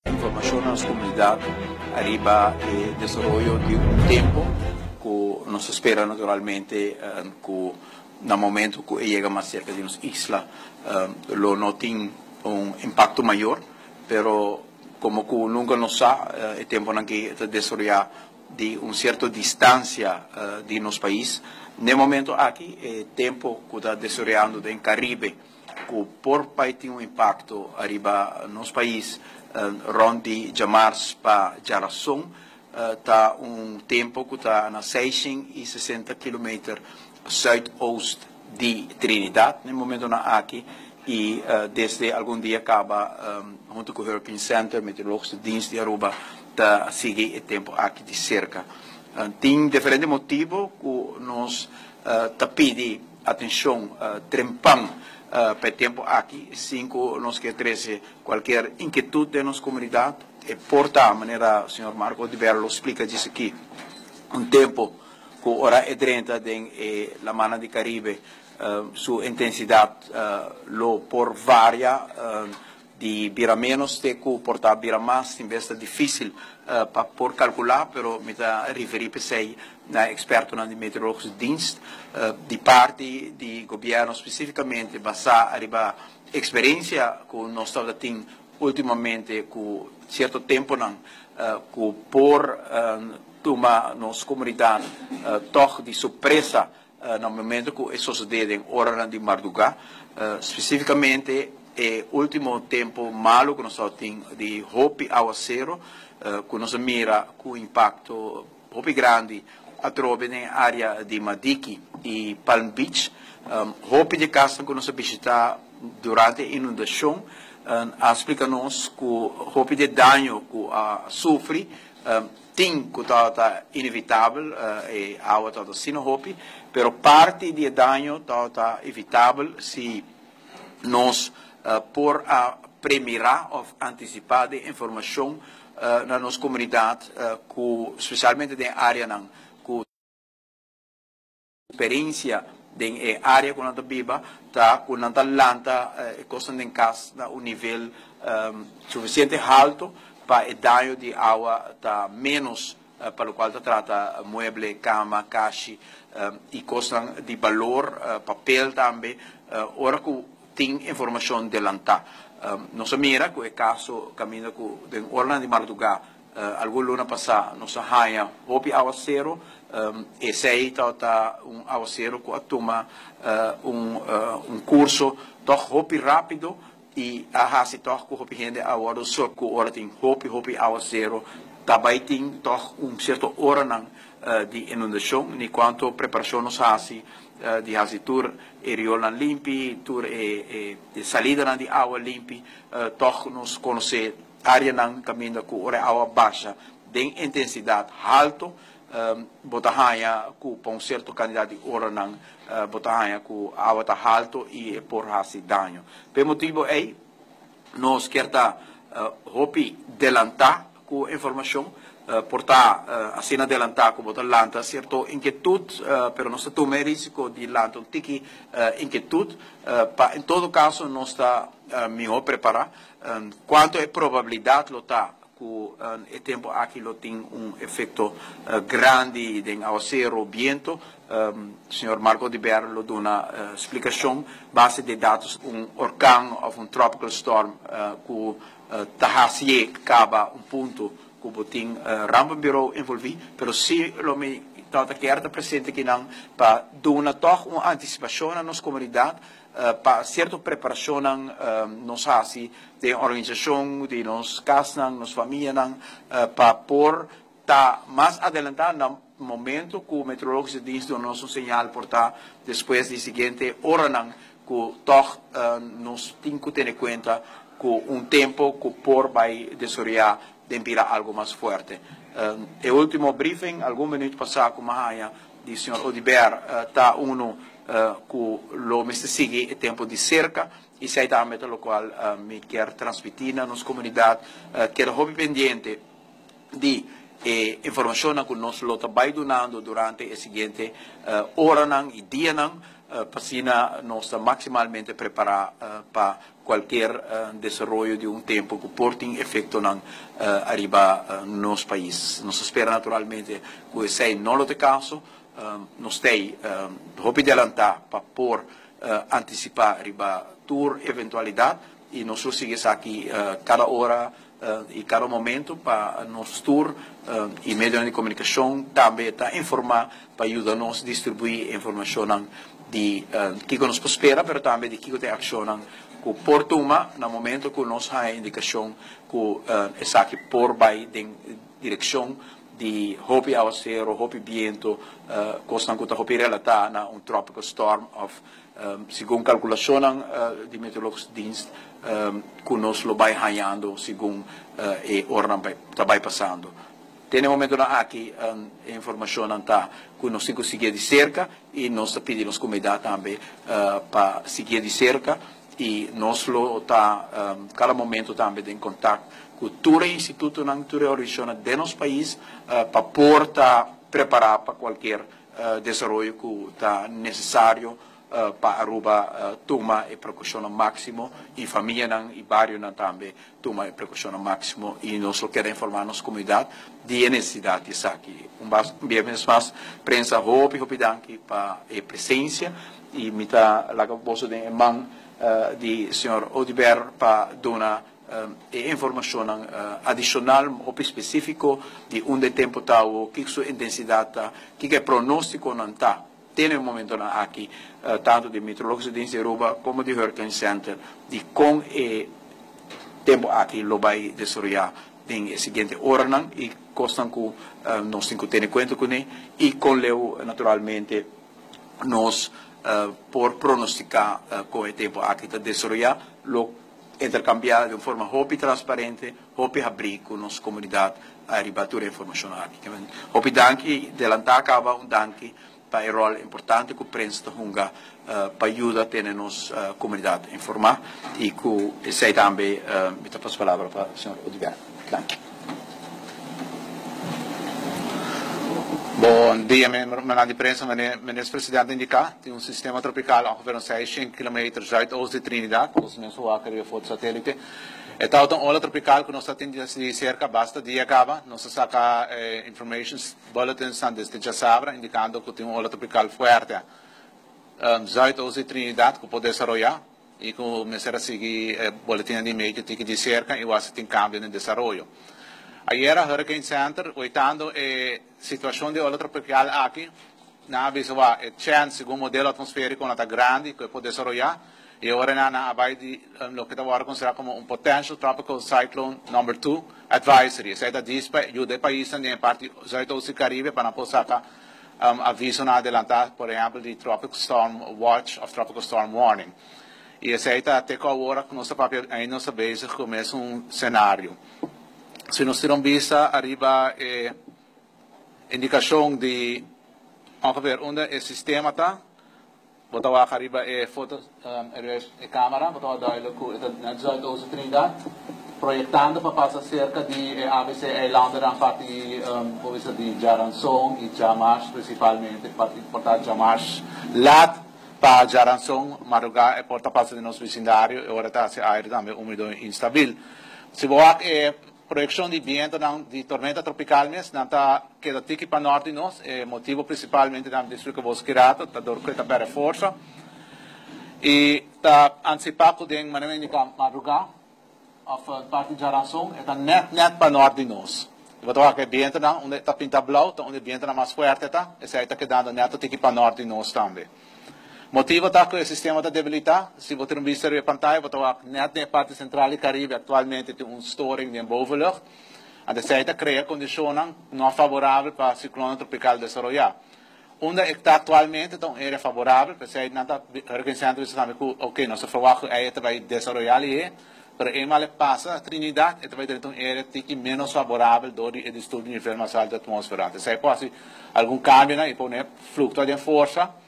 Informacion na nos comunidad ariba e desaroyo di un tempo cu nos ta spera naturalmente cu na momento cu e yega mas cerca di nos isla lo no tin un impacto mayor, pero como cu nunca nos sa, e temponan aki ta desaroya di un cierto distancia di nos pais. N'e momento aki e tempo cu ta desaroyando den Caribe ku por bai tin un impakto ariba nos pais rònt di djamars pa djarason ta un tempu ku ta na 660 kilometer sùit-oost di Trinidad na e momentonan aki i desde algun dia kaba huntu ku Hurricane Center, Meteorologische Dienst di Aruba ta sigui e tempu aki di serka. Tin diferente motibu ku nos ta pidi atencion trempan pa e tempo aki sin cu nos kier trece cualkier inquietud den nos comunidad. E por ta, manera señor Marco Oduber lo splica djis aki, un tempo cu ora e drenta den e lamannan di Caribe su intensidad lo por varia di bira menos te cu por ta bira mas. Tin bes ta dificil pa por calcula, pero mi ta referi p'esey na expertonan di Meteorologische Dienst di parti di gobierno, specificamente basa ariba experiencia cu nos tabata tin ultimamente cu cierto temponan cu por tuma nos comunidad toch di sorpresa na momento cu e sosode den oranan di marduga. Specificamente e ultimo tempo malo cu nos tabatin di hopi awacero cu nos a mira cu impacto hopi grandi atrobe den e area di Madiki y Palm Beach. Hopi di e casnan cu nos a bishita durante e inundacion a splica nos cu hopi di e daño cu a sufri tin cu tabata inevitabel, e awa tabata asina hopi, pero parti di e daño tabata evitabel si nos por a premira of anticipa den informacion na nos comunidad cu specialmente den areanan cu Experiencia den e area cu nan ta biba ta cu nan ta lanta e cosnan den cas na un nivel suficiente halto pa e daño di awa ta menos pa locual ta trata mueble, cama, cashi y cosnan di balor, papel tambe, ora cu tin informacion delanta. Nos a mira cu e caso caminda cu den oranan di marduga Algun luna pasá nos a haña hopi awasero. Esei tabata un awasero ku a tuma un un kurso tòg hopi rápido i a hasi tòg ku hopi hende a wòrdu sor ku ora tin hopi hopi awasero ta bai tin tòg un sierto oranan di inundashon. Ni kuantu preparashon nos hasi di hasi tur e riolnan limpi, tur e e salidanan di awa limpi, tòg nos konosé Areanan kaminda ku ora e awa basha den intensidat haltu, bo ta haña ku pa un sierto kantidat di oranan bo ta haña ku awa ta haltu i e por hasi daño. Pa e motibu ei nos kier ta hopi delantá ku informashon. Por ta asina delantá ku bo ta lanta sierto inkietut, pero nos ta tuma e risiko di lanta un tiki inkietut pa en todo kaso nos ta mihó prepará. Cuanto e probabilidad lo ta cu e tempo aki lo tin un efecto grandi den awacero, biento? Señor Marco Oduber lo duna splicacion base di datos. Un orkan of un tropical storm cu ta hacié caba un punto cu bo tin rampenbureau envolvi, pero si lo mi tabata kier ta presente akinan pa duna toch un anticipacion na nos comunidad Pa sierto preparashonnan nos hasi den organisashon di nos kasnan, nos famianan, pa por ta mas adelantá na momento ku Meteorologische Dienst duna nos un señal por ta despues di siguiente oranan ku tòg nos tin ku tene kuenta ku un tempu ku por bai desaroyá den bira algu mas fuerte. E último briefing algun minuut pasá ku mi a haña di señor Oduber ta unu ku lo mester sigui e tempu di serka i esei tambe ta lokual mi kier transmití na nos komunidat. Keda hopi pendiente di e informashonnan ku nos lo ta bai dunando durante e siguiente oranan i dianan. pa asina nos ta maximalmente prepara pa cualkier desaroyo di un tempo cu por tin efectonan ariba nos pais. Nos ta spera naturalmente cu esey no lo ta e caso. Nos t'ey hopi delanta pa por anticipa riba tur eventualidad y nos lo sigui esaki cada ora y cada momento pa nos tur y medionan di comunicacion tambe ta informa pa yuda nos distribui e informacionnan di kico nos por spera pero tambe di kico ta e accionnan cu por tuma na momento cu nos haya indicacion cu esaki por bay den direccion di hopi awacero, hopi biento, cosnan cu ta hopi relata na un tropical storm of segun calculacionnan di Meteorologische Dienst cu nos lo bay hañando segun e oranan ta bay pasando. Te na e momentonan aki e informacionnan ta cu nos tin cu siguié di cerca y nos ta pidi nos comunidad tambe pa siguié di cerca y nos lo ta cada momento tambe den contact cu tur e institutonan, tur e organisacionnan den nos pais pa por ta prepara pa cualkier desaroyo cu ta necesario pa Aruba tuma e precaucionnan maximo y famianan y barionan tambe tuma e precaucionnan maximo y nos lo keda informa nos comunidad di e necesidad di esaki. Un bes mas prensa hopi hopi danki pa e presencia y mi ta laga boso den e man di señor Oduber pa duna E informashonnan adishonal hopi spesífiko di unda e tempu ta awo, kiko su intensidat ta, kiko e pronóstikonan ta te na e momentonan aki, tantu di Meteorologische Dienst di Aruba komo di Hurricane Center, di kon e tempu aki lo bai desaroyá den e siguiente oranan i kosnan ku nos tin ku tene kuenta kuné i kon leu naturalmente nos por pronostiká kon e tempu aki ta desaroyá. Lo interkambiá di un forma hopi transparente, hopi habrí ku nos komunidat riba tur e informashon aki. Hopi danki, delantá kaba un danki pa e ròl importante ku prensa ta hunga pa yuda tene nos komunidat informá i ku esei tambe mi ta pasa palabra pa señor Oduber. Danki. Bon dia miembronan di prensa, Minister Presidente a indica tin un sistema tropical ongeveer un 600 kilometer zuidoost di Trinidad, nos mes wak riba foto satelite. E tawata un ola tropical cu nos ta tin di cerca basta dia caba, nos a saca information bulletins desde djasabra indicando cu tin un ola tropical fuerte zuidoost di Trinidad cu por desaroya y cu mester a sigui e boletinnan di medio tiki di cerca y wak si tin cambio den desaroyo. Ayera Hurricane Center oitando e situacion di ola tropical aki, nan a bisa wak e chance segun modelo atmosferico no ta grandi cu e por desaroya y ora nan a bay di loke ta wordo considera como un potential tropical cyclone number two advisory. Esey ta dis pa yuda e paisnan den e parti zuidoost di Caribe pa nan por saca avisonan adelanta, por ehempel di tropical storm watch of tropical storm warning. Y esey ta te cu awor cu nos ta papia ainda nos ta bezig cu mesun scenario. Si nos tira un bista ariba e indicacion di ongeveer unda e sistema ta, bo ta wak ariba e foto, e camera, bo ta wak duidelijk cu e ta net zuidoost di Trinidad, proyectando pa pasa cerca di e ABC eilandennan parti, bo bisa di Djaranson y Djamars principalmente, parti por ta Djamars laat pa Djaranson madruga e por ta pasa den nos vecindario y ora ta haci aire tambe humido y instabil. Si bo wak e proyeccion di bientonan di tormenta tropical mes, nan ta keda tiki pa nort di nos. E motibo principalmente nan di splica bos kirato ta dor cu e ta perde forsa y ta anticipa cu den manera indica madruga of parti djaranson e ta net net pa nort di nos. Bo ta wak e bientonan unda e ta pinta blauw ta unda e bientonan mas fuerte ta, esey ta kedando net un tiki pa nort di nos tambe. Motibo ta cu e sistema ta debilita. Si bo tin un bista riba e pantaya bo ta wak net den e parti central di Caribe actualmente tin un storing den bovenlucht. Anto esey ta crea condicionnan no favorabel pa ciclonnan tropical desaroya. Unda e ta actualmente ta un area favorabel, p'esey nan ta Hurricane Center bisa tambe cu ok nos ta verwacht cu ey ta bay desaroya lihe, pero eenmaal e pasa Trinidad e ta bay drenta un area tiki menos favorabel door di e disturbio di nivel mas alto di atmosfera. Anto esey por haci algun cambionan y pone fluctua den forsa,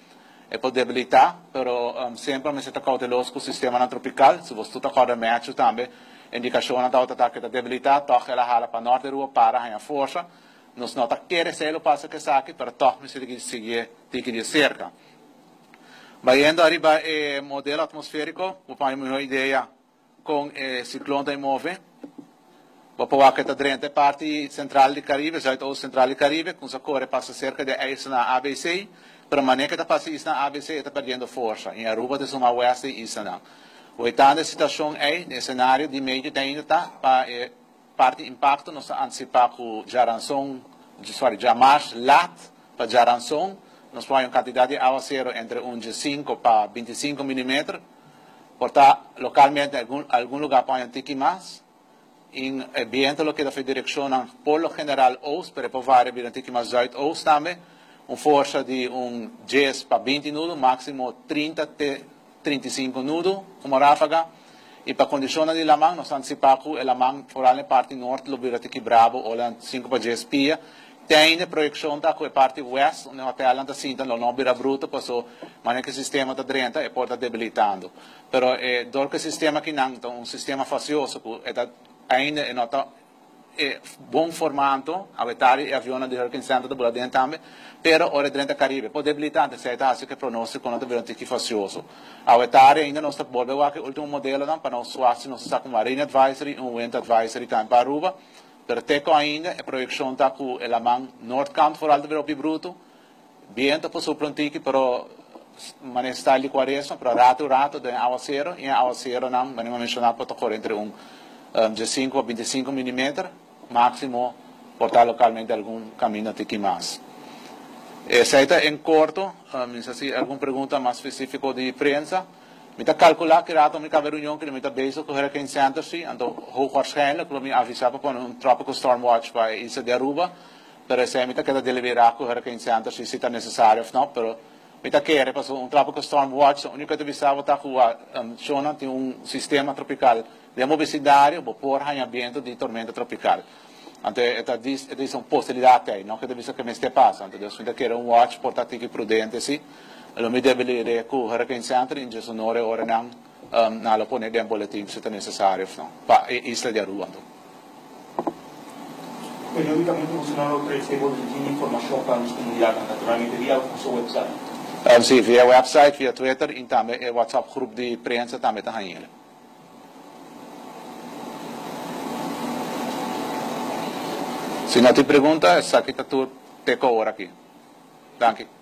e por debilita, pero semper mester ta cauteloso cu sistemanan tropical. Si bo ta corda Matthew tambe, indicacionnan tabata ta cu e ta debilita, toch el a hala pa nort di Aruba para haña forsa. Nos no ta kere esei lo pasa cu esaki, pero toch mester sigui tiki di cerca. Bayendo ariba e modelo atmosfériko, bo por haña un mihó idea kon e siklon ta move. Bo por wak e ta drenta e parti sentral di Karibe, zuidoost sentral di Karibe, kumsa kore pasa serka di e islanan ABC, pero manera ku e ta pasa e islanan ABC e ta perdiendo forsa i Aruba ta suma west di e islanan. Wetando e situashon ei, e senario di medio te ainda ta pa e parti impakto nos ta antisipá ku djaranson, sorry, djamars lat pa djaranson nos por haña un kantidat di awasero entre un djesinku pa bintisinko milimeter. Por ta lokalmente algun algun lugá por haña un tiki mas. I e biento lo keda for e direkshonnan por lo general oost, pero e por varia bira un tiki mas zuidoost tambe. Un forsa di un djes pa 20 nudo, máksimo 30 te 35 nudo komo ráfaga. I pa kondishonnan di laman nos ta antisipá ku e laman foral na e parti nort lo bira tiki brabo ola 5 pa 10 pia. Te ainda e proyekshon ta ku e parti west unda e hotelnan ta sinta lo no bira bruto paso manera ku e sistema ta drenta e por ta debilitando. Pero e dor ku e sistema akinan ta un sistema fasioso ku e ta ainda e no ta e bon formanto, awetari e avionnan di Hurricane Center ta bula den tambe, pero ora e drenta Caribe por debilitante, esei ta hasi ku e pronostiko no ta bira un tiki fasioso. Awetari ainda nos ta bolbe wak e ultimo modelonan pa nos wak si nos ta saka un marine advisory i un wind advisory tambe pa Aruba. Pero te ku ainda e proyekshon ta ku e laman noordkant vooral ta bira hopi brutu. Biento por supla un tiki pero manera style di kuaresma pero rato rato den awasero i e awaseronan manera mi a menshoná por ta kore entre un 15 pa 25 milimeter máksimo por ta lokalmente algun kaminda tiki mas. Esei ta en korto. Mi sa si algun pregunta mas spesífiko di prensa. Mi ta kalkulá ki rato mi kaba e reunion kende mi ta bezig ku Hurricane Center si, anto hoogwaarschijnlijk lo mi avisá pa pone un Tropical Storm Watch pa e isla di Aruba, pero esei mi ta keda deliberá ku Hurricane Center si si ta nesesario òf no, pero mi ta kere pasobra un Tropical Storm Watch ta úniko ku ta bisa bo ta ku shonnan tin un sistema tropikal den bo besindario bo por haña biento di tormenta tropikal. Anto e ta e ta bisa un posibilidat ei, no ke ta bisa ke mester pasa. Anto dus mi ta kere un watch por ta tiki prudente si. Lo mi debelir'é ku Hurricane Center i djes un ora e oranan nan lo pone den boletin si ta nesesario of no pa e isla di Aruba anto. Periodicamente boso nan lo trece e boletin di informacion pa nos comunidadnan, naturalmente via boso website. Si, via website, via Twitter i tambe e WhatsApp groep di prensa tambe ta hañ'el. Si no tin pregunta, esaki ta tur te ku awor aki. Danki.